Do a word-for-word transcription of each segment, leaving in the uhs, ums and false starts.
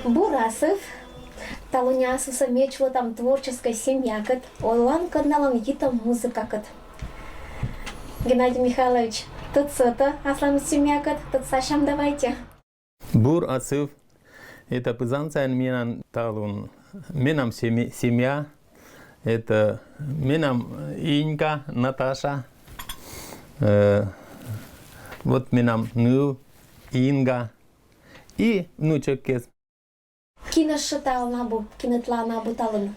Бурасов. Талунъясыса ме чулатам творческой семьякӧд, оланкӧд налӧн йитӧм музыкакӧд. Геннадий Михайлович, тӧдсӧ аслам семьякӧд, тӧдсасям давайте. Бур асыв, это пызан сайын менам талун, менам семья, это менам Инька, Наташа, э, вот менам ныв, Инга и внучӧккез. Кинӧс шӧртан абу, кинӧтлаын абу талун?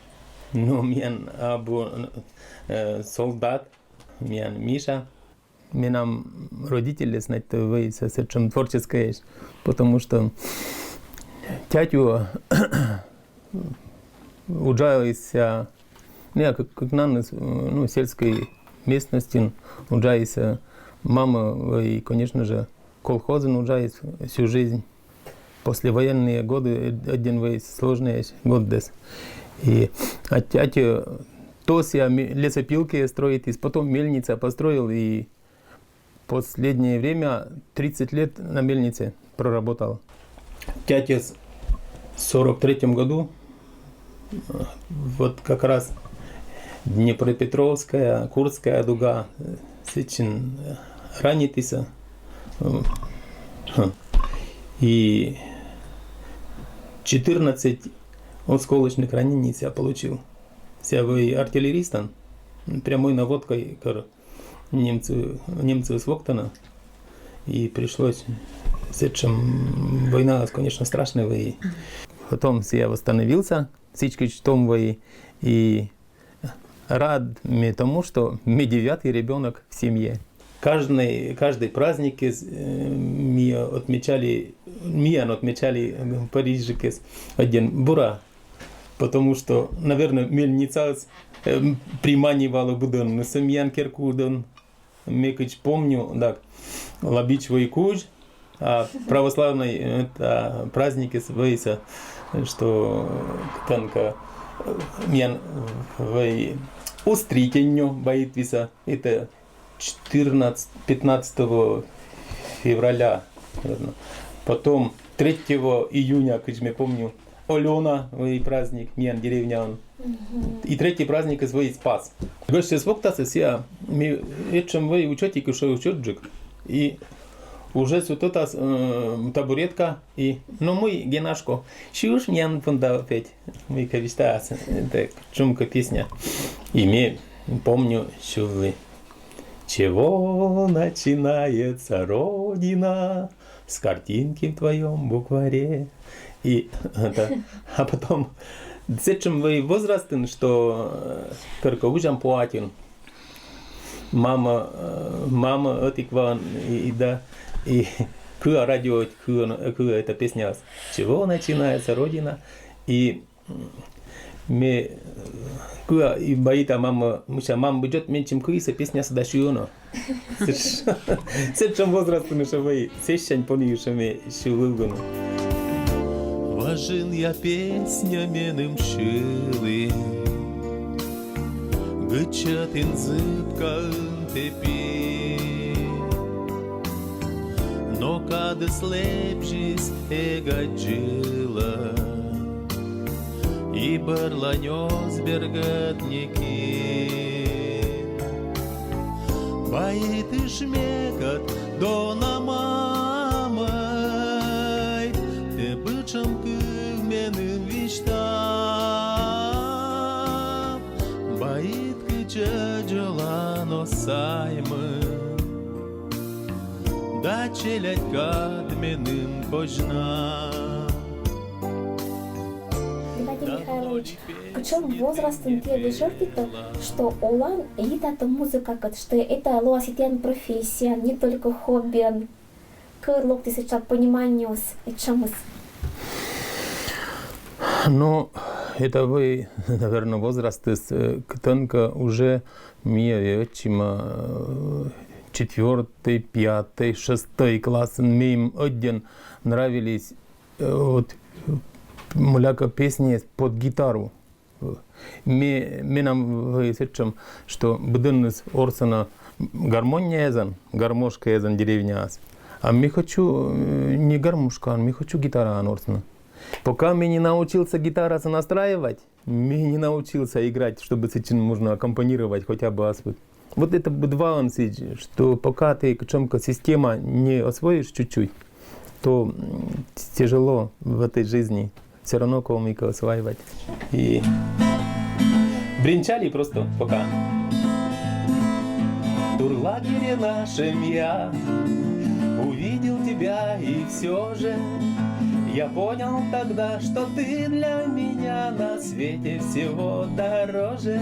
Ну, миян абу э, солдат, миян Миша. Менам родительяс на это вӧйсӧ сэтшӧм творческӧйӧсь, потому что тятя уджаліс, ну, я как, как наныс, ну, сельской местностьын уджаліс, мама, и, конечно же, колхозын уджаліс всю жизнь. Послевоенные годы, э, один из сложных годов. И ать, ать, э, то есть я ме- лесопилки строить, и потом мельница построил, и последнее время тридцать лет на мельнице проработал. Тятя с- в сорок третьем году, э, вот как раз Днепропетровская, Курская дуга, э, сэтчӧ, э, ранитіс. Э, хм. И четырнадцать осколочных ранений ся получил. Ся вӧй артиллеристӧн, прямой наводкой кӧр немцы, немцы своктана. И пришлось, сэтшӧм война, конечно, страшная вӧй. Потом ся восстановился, сідзкӧ том вӧй, и рад ме тому, что ме девятый ребёнок в семье. Каждый, каждый праздник из, э, ми отмечали, миян отмечали, э, Парижикес один бура, потому что, наверное, мельница, э, приманивала быдӧннысӧ миян керкаӧ. Ме кыдз помню, так, лабич вӧй кузь, а православный, э, это, праздник из вӧйсӧ, что танка, э, миян вӧй устрительню баитвисӧ, это четырнадцать, пятнадцатого февраля, наверное. Потом третьего июня, кыдз ме помню, Олёна, вӧй праздник, миян деревняын. И третий праздник из вӧй Спас. Гӧсьтӧ своктасӧ ся, ми этшӧм вӧй учӧтик, ещё учӧтджык. И уже сутӧтас, э, табуретка, и, ну, мый, Генашко, сюш миян понда опять. Мыйкӧ висьтас, так, чумкӧ песня. И ме помню, сювлі. Чего начинается Родина с картинки в твоём букваре? И это, а потом сэтшӧм вӧй возрастын, что, э, кӧркӧ узям пуатьын. Мама, э, мама ӧтик ваӧн, и, и да, и кыа радио, кыа, кыа эта песня. Чего начинается Родина? И ме, э, кыа и баита мама, мися, мам быдджӧт менсьым кыисӧ песнясӧ да сиӧны. Сэтш-, сэтшӧм возрастын ещё вӧй, сэсянь пониысь ме сьылігӧн. Важынъя песня меным сьылін, гыччӧ тэн зыбкаын тэ пи. Но кадыс лэбзис эг аддзывлы, и бӧрлань оз бергӧд некин. Баитыш мекӧд, дона мамӧй, тэ быдшӧм кыв меным висьтав. Баит кыдз дзолян оз саймы, да челядькад меным козьна. Геннадий Михайлович, кутшӧм возрастын тэ вӧчӧ, что олан йитан музыкакӧд, что это лоас и тіян профессия, не только хобби. Кӧр локтіс этша пониманиеыс, этшамыс? Ну, Это вы, наверное, возраст из, э, к-, тонко уже мне, э, чима, э, четвёртый, пятый, шестой класс, мне один нравились, э, вот, э, муляка песни под гитару. Ме-, менам вы сетчем, что быдыныс орсана гармония эзан, гармошка эзан деревняас. А ме хочу, э, не гармошка, ме хочу гитара орсана. Пока ме не научился гитара настраивать, ме не научился играть, чтобы с этим можно аккомпанировать хотя бы аспыт. Вот это бы два он сидит, что пока ты кычем-ка система не освоишь чуть-чуть, то, м, тяжело в этой жизни. Все равно кого-то осваивать. И бренчали просто пока. Турлагере нашем я увидел тебя, и все же я понял тогда, что ты для меня на свете всего дороже.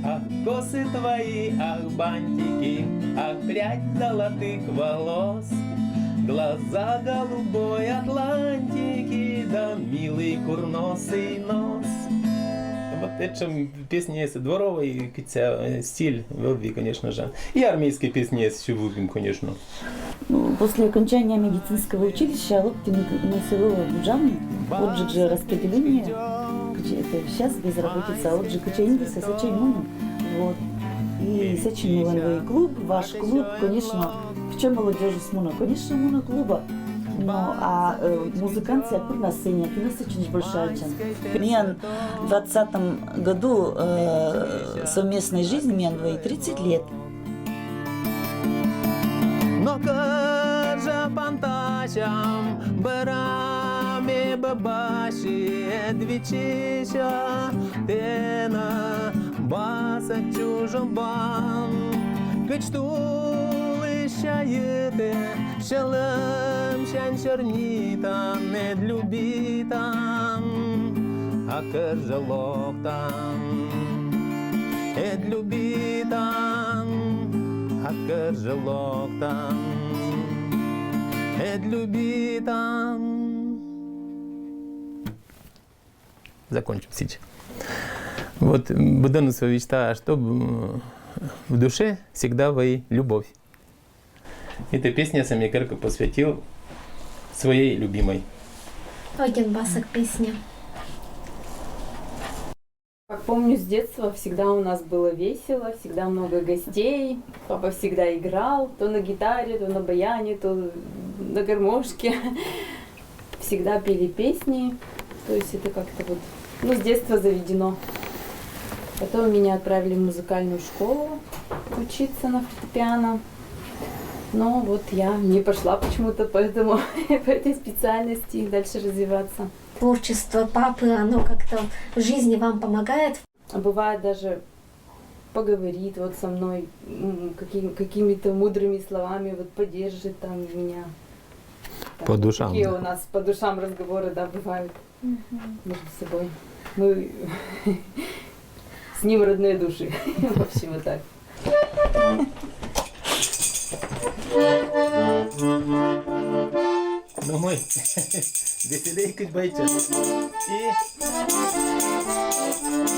Ах, косы твои, ах, бантики, ах, прядь золотых волос, глаза голубой Атлантики, да милый курносый нос. Вот это песня дворовый, хотя, э, стиль вылви, конечно же. И армейские песни с Чубуким, конечно. Ну, после окончания медицинского училища Локтин на село Буджан, отже же распределение, где это сейчас безработица, отже качаиндиса сочинено. Вот. И сочинил клуб, ваш клуб, конечно, в чем молодежи смуна, конечно, муна клуба. Но а э, музыкант я на сцене, ты нас очень большая чем. Миян в двадцатом году э, совместной жизни, миян двои тридцать лет. Но кырӟа пантасям, быраме быбаси, эдвичися, тэнӧ басӧк чужӧмбан. Кыдз тулыс сяйыті, сьӧлӧмсянь сёрнитан, эд любитан, а кырӟа локтан. Эд любитан, а кырӟа локтан. Эд любитан. Закончим сейчас. Вот, м, быдӧныс вӧвиз та, чтоб, м, в душе всегда вӧй любовь. Эта песня сам я коротко посвятил своей любимой. Ӧдйӧн басӧк песня. Как помню, с детства всегда у нас было весело, всегда много гостей. Папа всегда играл, то на гитаре, то на баяне, то на гармошке. Всегда пели песни. То есть это как-то вот, ну, с детства заведено. Потом меня отправили в музыкальную школу учиться на фортепиано. Но вот я не пошла почему-то по этому, по этой специальности и дальше развиваться. Творчество папы, оно как-то в жизни вам помогает? А бывает даже поговорит вот со мной м, каким- какими-то мудрыми словами, вот поддержит там меня. Там По душам, Такие да. У нас по душам разговоры, да, бывают между собой. Мы с ним родные души. В общем, вот так. Ну, мой. Веселей кыдз байтчӧ.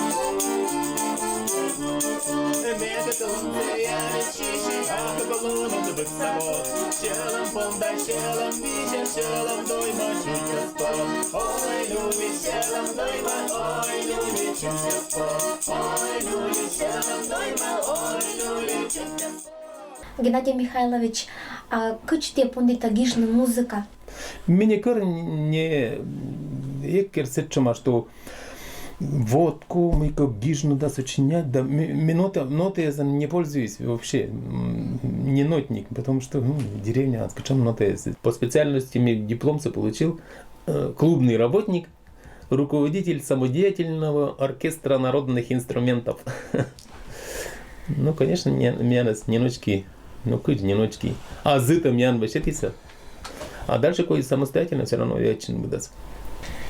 И Геннадий Михайлович, а кыдз ті пондіта гижны музыка? Мене кӧр не эг кер сэтшӧма, что вот ку мыйкӧ гижны да сочинять, да ме- ме нота, нота эзӧн не пользуюсь вообще, м, не нотник, потому что, ну, деревня, а скажем, нота эз. По специальности ме дипломсӧ получил, э, клубный работник, руководитель самодеятельного оркестра народных инструментов. Ну, конечно, не, миянӧс нинӧчки, ну, кыдз нинӧчки. А зытӧ миян вӧчӧ тісӧ. А дальше кой самостоятельно все равно вӧчны быдӧс.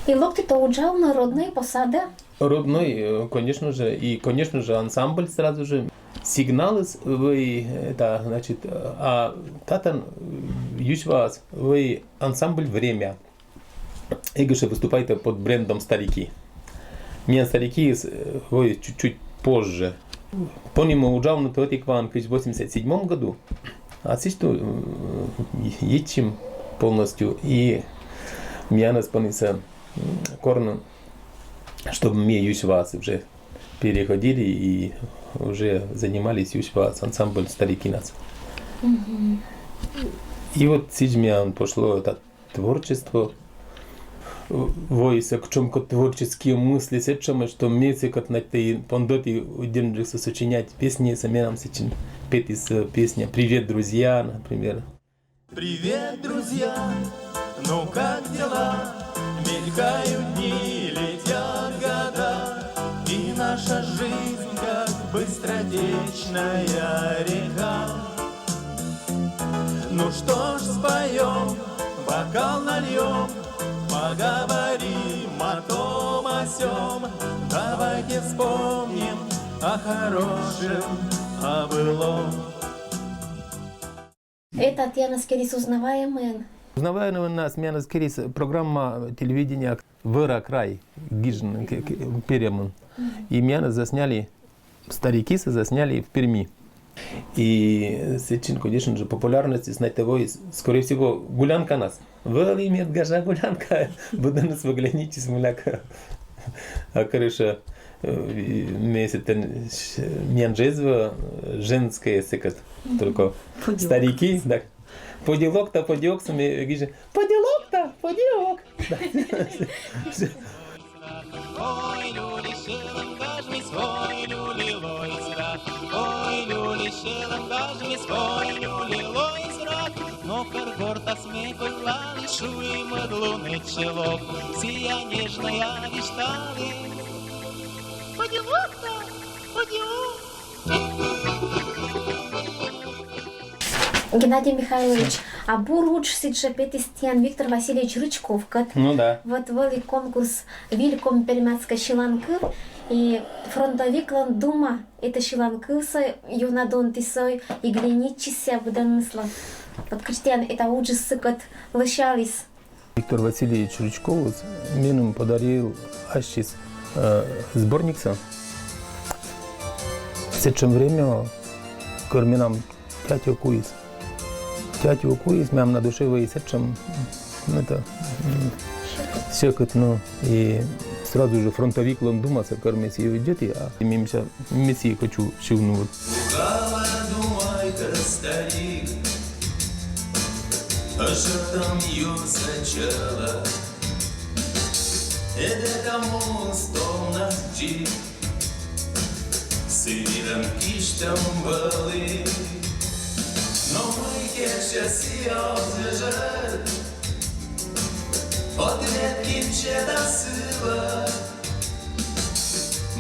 И локтіта уджавны родной посадӧ? Родной, э, конечно же, и, конечно же, ансамбль сразу же. Сигналыс вӧй, это, значит, э, а татӧн, э, юсьваыс вӧй ансамбль «Время». Эгӧ жӧ выступайтӧ под брендом «Старики». Миян старики с-, э, ой, чуть-чуть позже. Понима уджавнута ӧти кван кызь восемьдесят седьмом году. А сідз то, э, йитчим полностью. И миянӧс понісны, м, корны, чтобы ми юсьваӧс уже переходили и уже занимались юсьваӧс ансамбль старикинас. И вот сідз миян пошло это творчество. Воис кутшӧмкӧ творческие мысли сэтшӧмӧсь, что ми сыкӧд на тэ пондӧті удитчӧмджыксӧ сочинять песни, сэтшӧм менам сэтшӧм петіс, э, песня «Привет, друзья», например. Привет, друзья! Ну как дела? Мелькают дни, летят года, и наша жизнь как быстротечная река. Ну что ж, споем, бокал нальем, поговорим о том, о сём. Давайте вспомним о хорошем, о былом. Этатъянӧс керис узнаваемӧйӧн. Узнаваемӧйӧн миянӧс керис программа телевидения «Вӧра край», гижан к-, к-, перемын. И миянӧс засняли, старикисӧс засняли в Перми. И сэтшӧм, конечно же, популярность, знаете, воис, скорее всего, гулянканас. Вӧлі медгажа гулянка, быдӧныс вӧглядитчис мыйла кӧ. А короче, э, и ме сэтӧн, э, миян жӧ эз вӧв, э, женскӧй сыкӧд, только старики, да. Подилок-то, подилок, сӧмын гижӧ. Подилок-то, подилок. Да. Ой, люли, сьӧлӧм гажмис, ой, люли, лоис рад. Ой, люли, сьӧлӧм гажмис, ой, люли, лоис рад. Но кӧр гортас ме пӧглалі, шуи мӧд лун эчӧлӧк, сійӧ нежнӧя висьталі. Подилок-то, подилок. Геннадий Михайлович, а бур удж сідзжӧ петіс тіян Виктор Васильевич Рычковкӧд. Ну да. Вот вӧлі конкурс «Виль коми-пермяцкӧй сьыланкыв», и «Фронтовиклӧн дума» этӧ сьыланкывсӧ ёнадонтісӧ и гленитчис сійӧ быдӧнныслӧн. Вот кыдз тіян этӧ уджыс сыкӧд лӧсяліс? Виктор Васильевич Рычковыс меным подарил ассьыс, э, сборниксӧ. Сэтшӧм время, кор менам тятьӧ куис. Тятьӧ куис, менам на душе вӧлі сэтшӧм, ну, это, м, сьӧкыд, ну, и сразу же «Фронтовиклӧн думасӧ», кор ме сійӧс видзӧді, а ме мися, ме сійӧс хочу сьывны вот. Ӧшӧтӧм юрсӧ чӧла, эд этам муыс томнас дзик. Сы мирӧн кисьтӧм вӧлі, но мый кежсьӧ, сійӧ оз гижӧд. Ответкинсьӧ да сыла,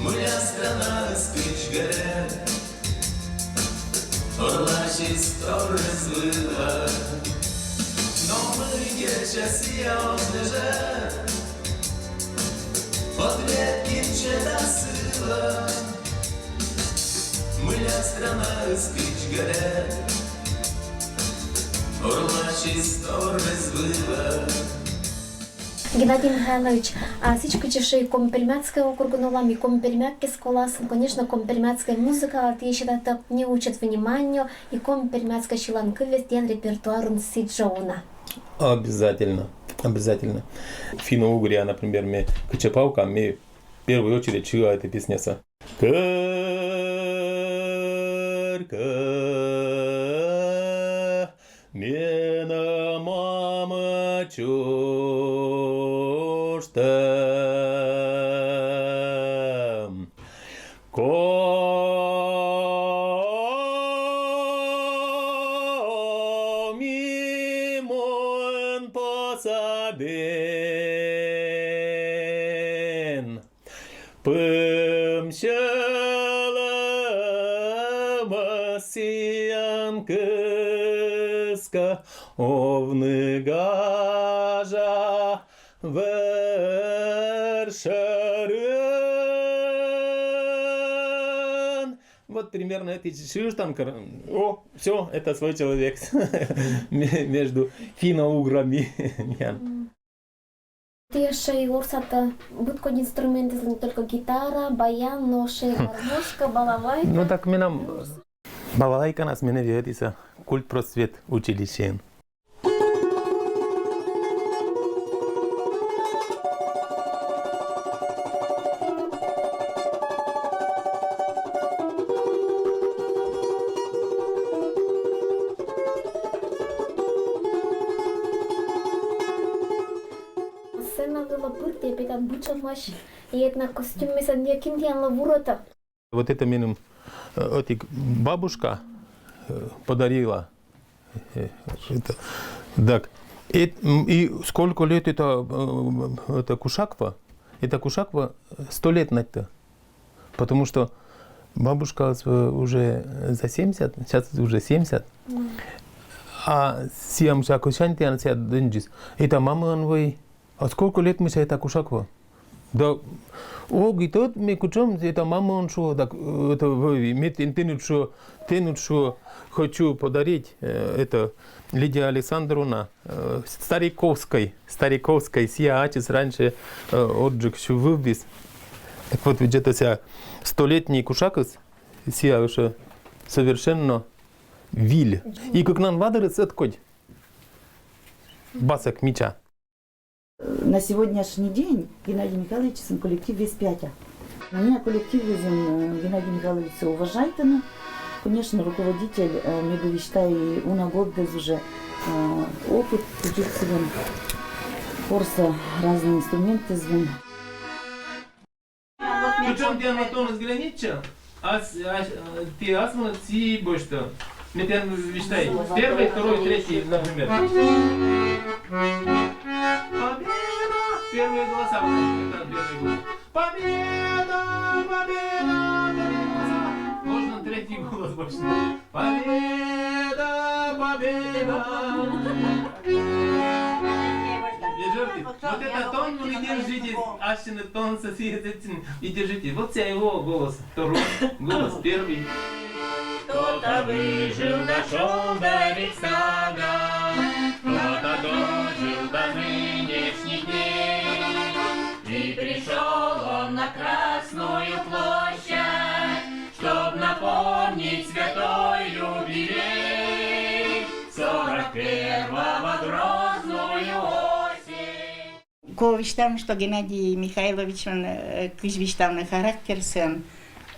мыйла странаыс кыдз гӧрӧд. Орласис тор эз вӧв, но мый кежсьӧ, сійӧ оз гижӧд. Ответкинсьӧ да сыла, мыйла странаыс кыдз гӧрӧд. Орласис тор эз вӧв. Геннадий Михайлович, а сідз кыдз ещӧ и Коми-Пермяцкӧй округын олам, и коми-пермяк кӧ школасын, конечно, коми-пермяцкӧй музыкалы ті сетатӧ неучӧт вниманиеӧ, и коми-пермяцкӧй сьыланкывъяс тіян репертуарын сідзжӧ уна. Обязательно, обязательно. Финно-Угрия, например, ме кытчӧ павка, ме в первую очередь сьыла этӧ песнясӧ. Кӧр кӧ менам мамӧ чужтӧм, Коми муын посадін. Пым сьӧлӧмӧс сійӧн кыскӧ овны гажа вӧр шӧрын. Вот примерно эті шыштан кар-, о, всё, это свой человек. Ме-, между финно-уграми. Миян. Тӥ эшшо и ворсатӥ быдкодь инструментъёсыз, не только гитара, баян, но эшшо и гармошка, балалайка. Ну так менам балалайканас менэ ветлӥз культпросвет училищеын. Сцена вылэ пыртэ, пе, татын быдӟымесь, и этнокостюммес, не, кин тӥледлы вурото. Вот это меным, э, отӥ бабушка, э, подарила. Э, это, так. Эт-, м, и сколько лет это, э, это кушаква? Это кушаква сто лет надьтэ. Потому что бабушка, э, уже за семьдесят, сейчас уже семьдесят. Мгм. А сиям шакусянь тӥян сия дынӟиз. Это мамаен вӧй. А сколько лет мы сяй та кушаква? Да, ог и тот, ми кучом, это мамаен шуо, так, э, это вӧй, ми тэн-, тэн уд шуо, тэн уд шуо, хочу подарить, э, это Лидия Александровна, э, Стариковской, Стариковской, сия ачиз раньше, э, отжиг сю вывез. Так вот, ведь это сия столетний кушакыс, сия уже совершенно виль. И кыкнан вадорыз ӧткодь басак мича. На сегодняшний день Геннадий Михайлович сын коллектив весь пятя. Меня коллектив весь, э, Геннадий Михайлович уважает, ну, конечно, руководитель, э, ми бы висьтали уна годдэз уже, э, опыт, учиться вон, курса разные инструменты звон. Причём тӥ анатомас граница, ас, ас, э, тӥ асмы сӥ босьто. Ми тӥ висьтаем. Первый, второй, третий, например. Победа! Первые голоса, вот это первый голос. Победа, победа, первый голос. Можно третий голос больше. Победа, победа. Держите. Вот это тон, вы держите. Асьме тон со светлым и держите. Вот вся его голос. Второй голос, первый. Кто-то выжил, дошёл до Рейхстага, кто-то дожил до нынешних дней. И пришёл он на Красную площадь, чтоб напомнить святой юбилей, сорок первого грозную осень. Ко висьтавны, что Геннадий Михайловичмы, э, кызьы висьтавны, характерсэ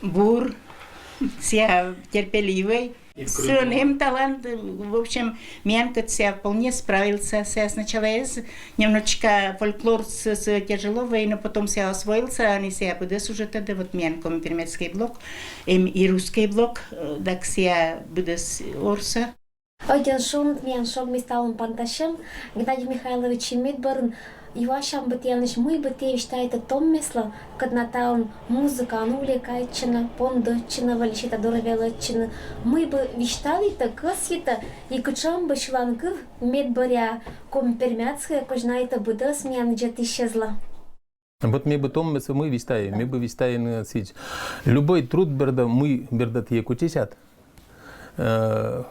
бур, сия терпеливый. Сын эм талант, в общем, миянкыд сия вполне справился. Сия сначала эз, немножечко фольклор с, с тяжело вӧй, но потом сия освоился, ини сия быдэс уже тӧдэ, вот миян коми-пермяцкий блок, эм и русский блок, э, дак сия быдэс орсо. Ӧтен шуныт, миян шогмес талун пантасьем. Геннадий Михайлович, мед бӧрын юасям бы тӥледлэсь, мый бы тӥ висьтаетэ томмеслы, кытын на талун музыкаен увлекайтчыны, пондо ӧтчыны, выльысь та доры велэ ӧтчыны. Мый бы висьталыетэ, кӧсйиетэ, и кыӵе бы сюланкыв мед бӧръя коми-пермяцкое, козьнаетэ быдэс миян ӟечъёсызлы. Вот ми бы томмес, ми висьтаи, ми бы висьтаи ини сідз. Любой труд берда, мый берда тӥ кутскисяд, э,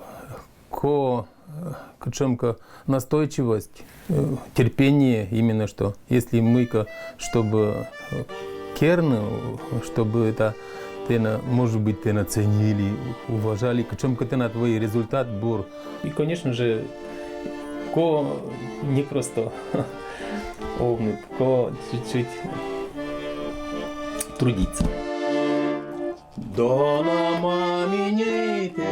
ко, э, кыӵе ке настойчивость, э, терпение именно что. Если мыйкэ, чтобы, э, керны, чтобы это тэнэ, может быть, тэнэ ценили, уважали, кыӵе ке тэнад вӧй результат бур. И, конечно же, ко не просто овнут, ко чуть-чуть трудиться. Дона маминейтэ,